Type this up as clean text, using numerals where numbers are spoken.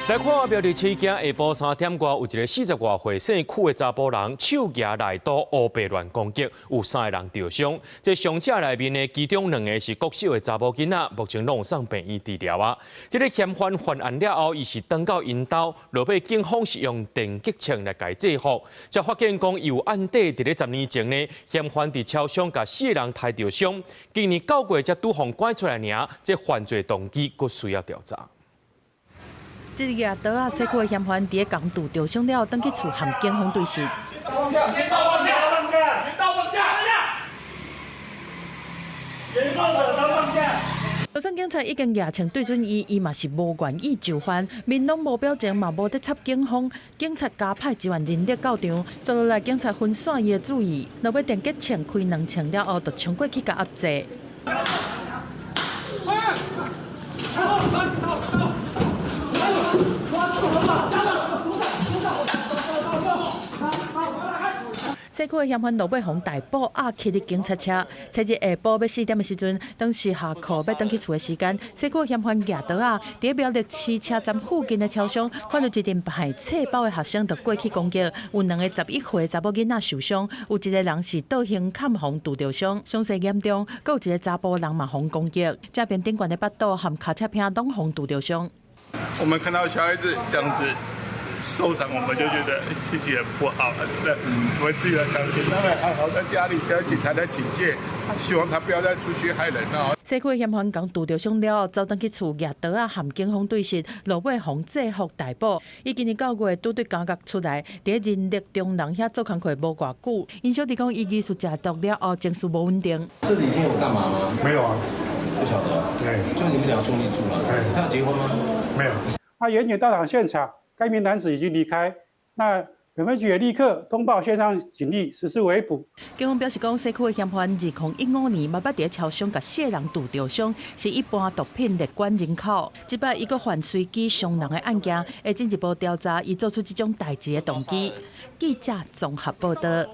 來看苗栗市下晡3點外，有一個40外歲姓許的查埔人，手舉內刀烏白亂攻擊，有三個人著傷。這傷者內面呢，其中兩個是國小的查某囡仔，目前攏送病院治療啊。這个嫌犯犯案了後，伊是轉到𪜶兜，落尾警方是用電擊槍來共制服。才發現講有案底，佇咧10年前呢，嫌犯佇超商共四個人刣著傷，今年9月才拄予拐出來爾，這犯罪動機閣需要調查。這个舉刀仔西區的嫌犯佇咧共拄著傷了，轉去厝和警方對峙。放下，先刀放下，放下，先刀放下，嚴重的都放下。就算警察已經舉槍對準伊，伊嘛是無願意就範，面攏無表情，嘛無咧插警方。警察加派支援人力到場，接落來警察分散伊的注意，落尾電擊槍開兩槍了後，就衝過去共壓制。西區的嫌犯落尾予逮捕，押去佇警察車。七日下晡欲4點的時陣，當時下課欲轉去厝的時間，西區的嫌犯舉刀仔，佇苗栗市車站附近的超商，看到一陣賣冊包的學生，就過去攻擊，有兩个11歲查某囡仔受傷，有一個人是倒胸坎予拄著傷，傷勢嚴重，閣有一個查埔人嘛予攻擊，這邊頂懸的腹肚和跤車餅攏予拄著傷。我們看到小孩子這樣子受傷，我們就覺得心情很不好。對，我們自己要相信，他們還好在家裡，現在警察在警戒，希望他不要再出去害人啦。西區的嫌犯共拄著傷了後，走轉去厝舉刀仔和警方對峙，落尾予制服逮捕。伊今年9月拄對監獄出來，佇仁德中人遐做工課無偌久。𪜶小弟講，伊疑似食毒了後，情緒無穩定。這幾天有幹嘛嗎？沒有啊，不曉得。對，就你們兩兄弟住了。對，他有結婚嗎？沒有。啊，員警到場現場，該名男子已經離開。那本分局也立刻通報線上警力實施圍捕。警方表示講，西區的嫌犯2015年嘛捌佇超商共四个人拄著傷，是一般毒品列管人口。這擺伊閣犯隨機傷人的案件，會進一步調查伊做出這種代誌的動機。記者綜合報道。